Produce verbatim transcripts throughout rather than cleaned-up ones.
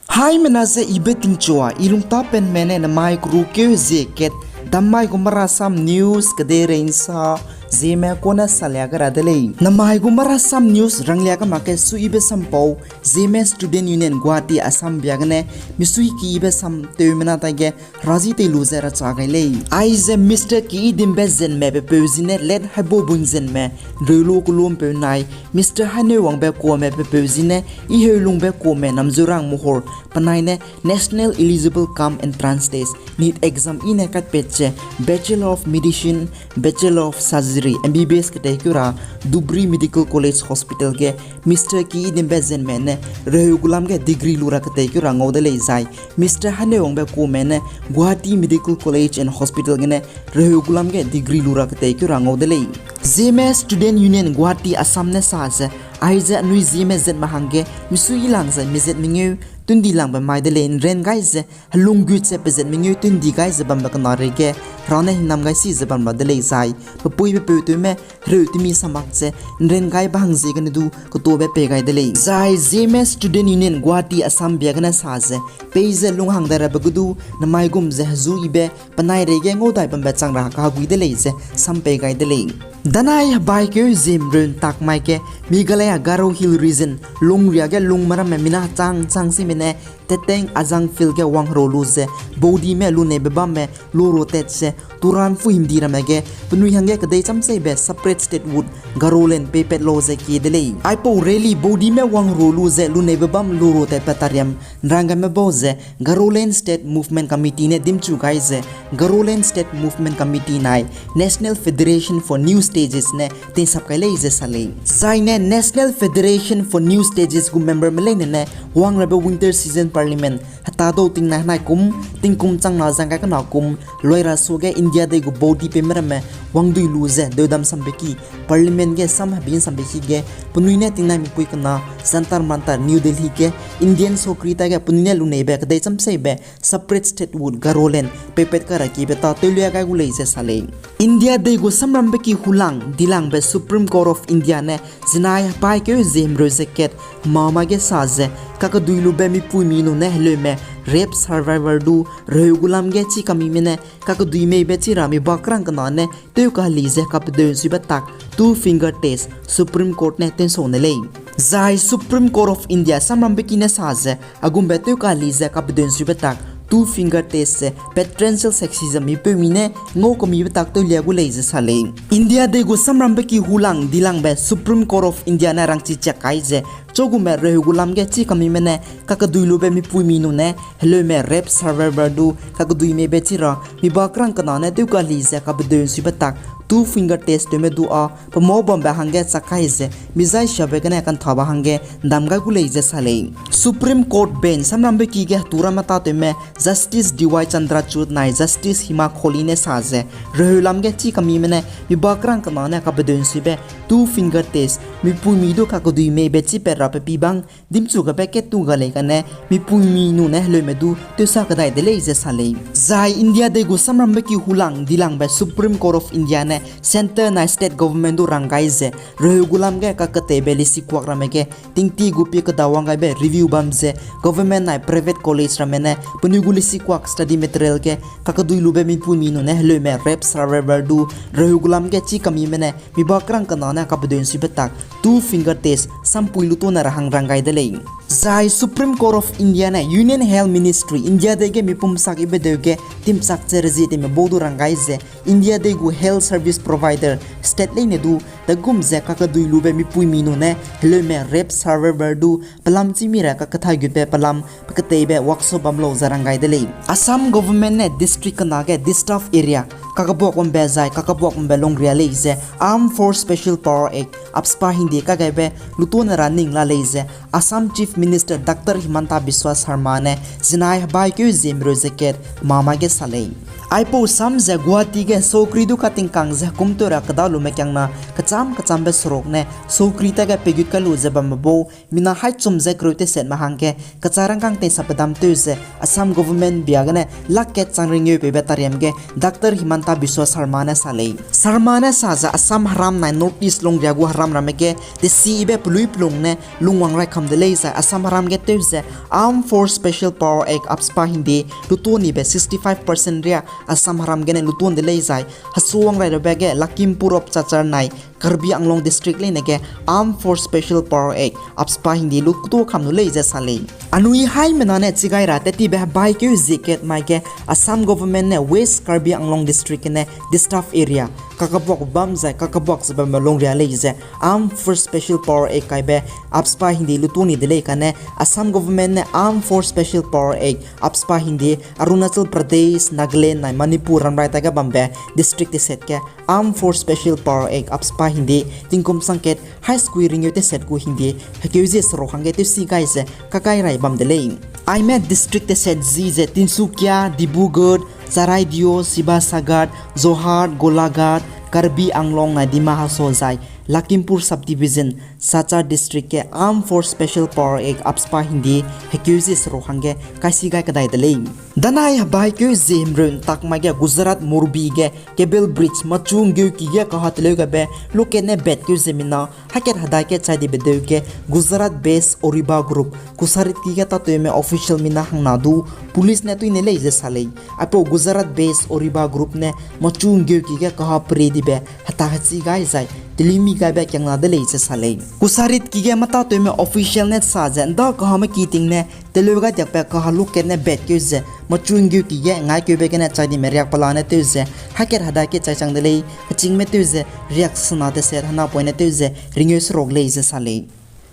Haimena ze ibe tingchua, i lungtapenme ne namai keru keu zie kat, dammai gu marasam news kedeirei nsa, Zeme kone salia ga ra de lei. Namai gu marasam news ranglia ga mak ge suibe sampau, Zeme Student Union Guwahati Assam bia gene, misuiki ibe sam tewmena tai ge, razi tei lu ze racha gai lei. Aize Mister Kiidimbe Zenme pe peu zine Late Haibobun Zenme, reulo kelumpeu nai, Mister Haineuwangbe Kuame pe peu zine, Iheulungbe Kuame Namzurang Mohor, penai ne National Eligible Cum Entrance Test, NEET exam i ne katpet ze, Bachelor of Medicine, Bachelor of Surgery, M B B S keteikeu ra, Dhubri Medical College Hospital ge, Mister Kiidimbe Zenme ne, reheu gulam ge degree lu ra keteikeu ra ngau de lei zai, Mister Haineuwangbe Kuame ne, Guwahati Medical College and Hospital gene, reheu gulam ge degree lu ra keteikeu ra ngau de lei. Zeme Student Union Guwahati Assam ne sa ze, aize anui Zeme zetme hangge, misui ilang zai mizet mengeu, tundi langbe mai de lei nren gai ze, helunggut ze pezet mengeu tundi gai ze bambe kena reige, Hera ne hingnam gai si ze bam ra de lei zai, pepui pepeutewme, hereu temi samak ze, nren gai ba hang ziegene du, ketobe pei gai de lei. Zai Zeme Student Union Guwahati Assam bia gene sa ze, peize lunghang dai rabe ge du, namai gum ze hezu ibe, penai reige ngau dai bambe chang ra kahagui de lei ze, sam pei gai de lei. Danai hebaikeu Zeme run tak mai ge, Meghalaya Garo Hill Region, lungria ge lungme ramme mina chang chang sime ne, Teteng Azang Field ge wangherua lu ze, baudime luneibe bamme, loro tat ze, Turan fu himdi ramme ge, penui hangge kedei chamseibe separate statehood, Garoland peipet lau ze kie de lei. Aipau rally baudime wangherua lu ze, luneibe bam loro tatbe tariam, nranggaime bau ze, Garoland State Movement Committee ne dimchu gai ze, Garoland State Movement Committee nai, National Federation for New Stages ne, tinsap kai lei ze sa lei. Zai ne National Federation for New Stages gu memberme leine ne, wangrabe winter season parliament, hetadau tingnai henai kum, tingkum changna zangkai kena kum, loira suage India dei gu baudi peime ramme, wangdui lu ze, deudam sambe ki, parliament ge sam hebin sambe ki ge, penui ne tingnai mipui kena, Jantar Mantar, New Delhi ge, Indian sokri ta ge penui ne luneibe kedei chamseibe, separate statehood Garoland, peipet karakibe ta tewlia gai gu lei ze sa lei. India dei gu samrambe ki hulang, dilangbe Supreme Court of India ne, zinai hebaikeu Zeme reu ze kat, hemama ge sa ze, kakedui lube mipuimi nune heleume, rape survivor du, reheu gulam ge chi kamime ne, kakedui meibe chi ra mi bakrang kena ne, tewkaheli ze kapedeu nsuibe tak, two finger test, Supreme Court ne tensau ne lei. Zai Supreme Court of India samrambe ki ne sa ze, agumbe tewkaheli ze kapedeu nsuibe tak, two finger test ze, patriarchal sexism mipeumi ne, ngau kamibe tak tewlia gu lei ze sa lei. India dei gu samrambe ki hulang, dilangbe Supreme Court of India ne rangchi chiak kai ze, chagume reheu gulam ge chi kamime ne, kakedui lube mipuimi nune, heleume rape survivor du, kakedui meibe chi ra, mi bakrang kena ne tewkaheli ze kapedeu nsuibe tak, two finger test tewme du a, pemau bambe hangge chak kai ze, mi zai siabe gene kanthabe hangge, ndam gai gu lei ze sa lei. Supreme Court bench samrambe ki ge hetu ramme ta tewme, Justice D Y Chandrachud nai Justice Hima Kohli ne sa ze, reheu lam ge chi kamime ne, mi bakrang kena ne kapedeu nsuibe, two finger test, mipuimi du kakedui meibe chi pat ra pe pi bang, dimchu gabe kat tu ga lei kane, mipuimi nune heleume du, tewsa kedai de lei ze sa lei. Zai India dei gu samrambe ki hulang, dilangbe Supreme Court of India ne, centre nai state government du rang gai ze, reheu gulam ge kaketeibe lisikuak ramme ge, tingti gu pie kedawang gaibe review bam ze, government nai private college ramme ne, penui gu lisikuak study material ge, kakedui lube mipuimi nune heleume rape survivor du, reheu gulam ge chi kamime ne, mi bakrang kena ne kapedeu nsuibe tak, two finger test, sampui lutone ra hang rang gai de lei. Zai Supreme Court of India ne Union Health Ministry, India dei ge mipum sak ibe deu ge, timchak ze rezie teime bau du rang gai ze, India dei gu health service provider, state leine du, dagum ze kakedui lube mipuimi nune, heleume rape survivor du, pelam chimi ra kakethai gutbe pelam, pe keteibe workshop bam lau ze rang gai de lei. Assam government ne district kena ge disturbed area, kakebuak bambe zai kakebuak bambe longria lei ze Armed Force Special Power Act, AFSPA hingde kagaibe lutone ra ning la lei ze Assam Chief Minister Doctor Himanta Biswa Sarma ne zinai hebaikeu Zeme reu ze kat mama ge sa lei. Aipau sam ze Guwahati ge sokri du katingkang ze hekum tew ra keda lume kiangna kecham kechambe seruk ne sokri ta ge pegut kai lu ze bambe bau, mina haî chum ze kereu tesetme hangge kechârangkâng teisabe dam tew ze Assam government bia gene lak kat chang ringeu peibe tariam ge Doctor Himanta Biswa Sarma ne sa lei. Sarma ne sa ze Assam heram nai North East lungria gu heram ramme ge tesi ibe pelui pelung ne lungwang rai kam de lei zai Assam heram ge tew ze Armed Force Special Power Act, AFSPA hingde luto nibe sixty-five percent ria Assam heram gene luton de lei zai hesuwang rai rabe ge Lakhimpur of Cachar nai Karbi Anglong District leine ge Armed Force Special Power Act, AFSPA hingde luto kam lu lei ze sa lei. Anui haî mena ne chigai ra tat tibe hebaikeu zie kat mai ge Assam government ne West Karbi Anglong District gene disturbed area, kakabuak bam zai kakabuak ze bambe lungria lei ze Armed Force Special Power Act kaibe AFSPA hingde luto ni de lei kane Assam government ne Armed Force Special Power Act, AFSPA hingde Arunachal Pradesh, Nagaland nai Manipur ramrai ta ge bambe district teset ge Armed Force Special Power Act, AFSPA hingde tingkum sangkat haî sekui ringeu teset gu hingde hekeu zie seruk hangge tewsi gai ze kakai rai bam de lei. Aime district teset zi ze Tinsukia, Dibrugarh, Charaideo, Sivasagar, Jorhat, Golaghat, Karbi Anglong nai Dima Hasao zai Lakhimpur Subdivision, Cachar District ge Armed Force Special Power Act, AFSPA hingde hekeu zie seruk hangge kaisi gai kedai de lei. Danai hebaikeu zie himreu ntak mai ge Gujarat Morbi ge cable bridge machu nggeuki ge kaha teleu gaibe lukat ne batkeu ze mina hakat hedai ke chai dibe deu ge Gujarat based Oriba group Kusaritki ge tateume official mina hangna du police ne tuine lei ze sa lei. Aipau Gujarat based Oriba group ne machu nggeuki ge kaha peri dibe heta hechi gai zai telimi gaibe kiangna de lei ze sa lei. Kusaritki ge matateume official ne sa ze nda kahame ki ting ne teleu gai diakbe kaha lukat ne batkeu ze machu nggeuki ge ngaikeube gene chai dime riak pelane tew ze hakat hedai ke chai chang de lei, kechîngme tew ze riak sena teset hena poine tew ze ringeu seruk lei ze sa lei.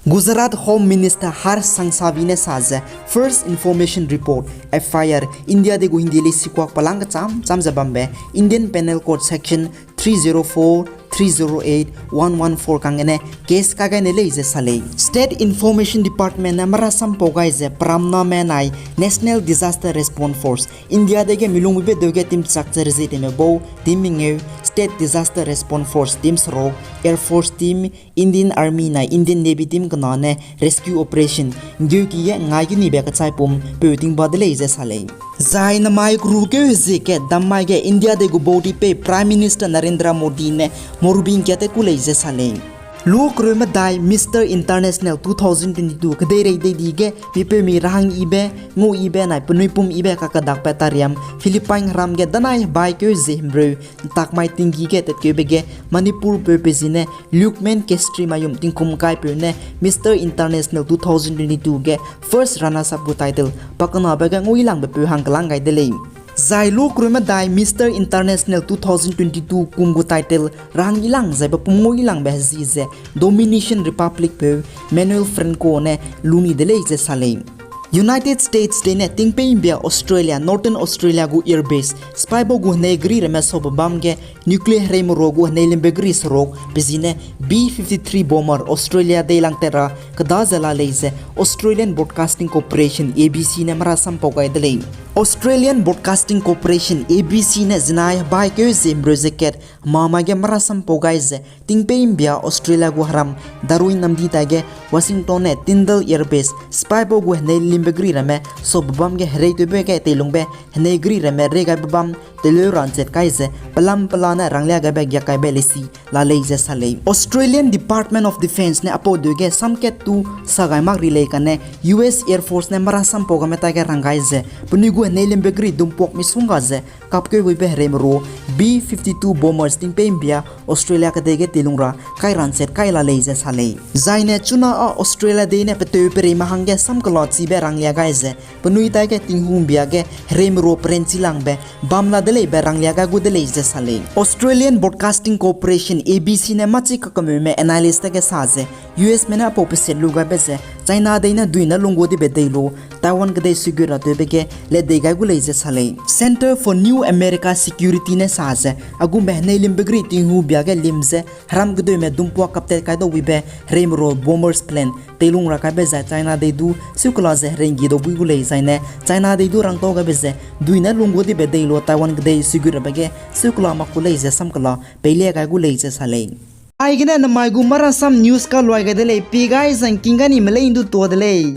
Gujarat Home Minister Harsh Sanghavi ne sa ze First Information Report, F I R, India de gu hingde leisikuak palang kecham cham ze bambe Indian Penal Code Section three zero four, three zero eight, one one four kang gene case kagaine lei ze sa lei. State Information Department ne merasampau gai ze peramname nai National Disaster Response Force, India dege milung mibe deu ge team chak ze rezie teme bau, team mengeu, State Disaster Response Force, team seruk, Air Force team, Indian Army nai Indian Navy team kena ne rescue operation nggeuki ge ngai genibe kechaipum peu tingba de lei ze sa lei. Zai namai kerukeu hezie kat dam mai ge India de gu baudi pei Prime Minister Narendra Modi ne Morbi ngkia te ku lei ze sa lei. Lu kereu medai Mister International two thousand twenty-two kedeirei deidi ge mipeumi rahang yibe, ngau yibe nai penui pum yibe kakadakbe tariam Philippine heram ge danai hebaikeu zie himreu ntak mai tinggi ge tatkeube ge Manipur peu pe zi ne Lukman Kestri Mayum tingkum kaipeu ne Mister International two thousand twenty-two ge first runners up gu title pakenabe ge nguilangbe peu hang kelang gai de lei. Zai lu kereu medai Mister International two thousand twenty-two kum gu title rang ilang zai bepum nguilangbe hezi ze Dominican Republic peu Manuel Franco ne lu ni de lei ze sa lei. United States dei ne tingpei mbia Australia, Northern Australia gu airbase spy bau gu henei geri ramme saube bam ge nuclear hereime ro gu henei limbe geri seruk pe zi ne B fifty-three bomber Australia dei lang tet ra keda ze la lei ze Australian Broadcasting Corporation, A B C ne merasampau gai de lei. Australian Broadcasting Corporation, A B C ne zinai hebaikeu zie himreu ze kat hema mai ge merasampau gai ze tingpei mbia Australia gu heram Darwin namdi tai ge Washington ne Tyndall Air Base spy bau gu henei limbe geri ramme saube bam ge hereitewbe ge teilungbe henei geri ramme reigaibe bam teleu ra nchet kai ze pelam pela ne ranglia gaibe giak kaibe leisi la lei ze sa lei. Australian Department of Defence ne aipau deu ge samkat tu sa gai mak ri lei kane U S Air Force ne merasampau game tai ge rang gai ze penui gu henei limbe geri dumpuak misongga ze kapkeu guibe hereime ro B fifty-two bombers tingpei mbia Australia kedei ge teilung ra kai ra nchet kai la lei ze sa lei. Zai ne chuna â Australia dei ne peteu pereime hangge samkela chibe ranglia gai ze penui tai ge tinghung mbia ge hereime ro perenchi langbe bam la de leibe ranglia gai gu de lei ze sa lei. Australian Broadcasting Corporation, A B C ne machi kakemeume analyst dage sa ze U S me ne aipau peset lu gaibe ze China dei ne duine lunggu dibe dei lu Taiwan kedei suigut ra tewbe ge ledei gai gu lei ze sa lei. Center for New America Security ne sa ze, a gumbe henei limbe geri tinghu bia ge lim ze heram kedeume dumpua kaptat kai dau buibe hereime ro bombers plane teilung ra kaibe ze China dei du seukela ze herenggi dau bui gu lei zaine China dei du rangtau gaibe ze duine lunggu dibe dei lu Taiwan kedei suigut rabe ge seukela mak ku lei ze samkela peilia gai gu lei ze sa lei. Aigene namai gu Marasam News ka luai gai de lei, pi gai zangking gai ni me lei ndu tua de lei.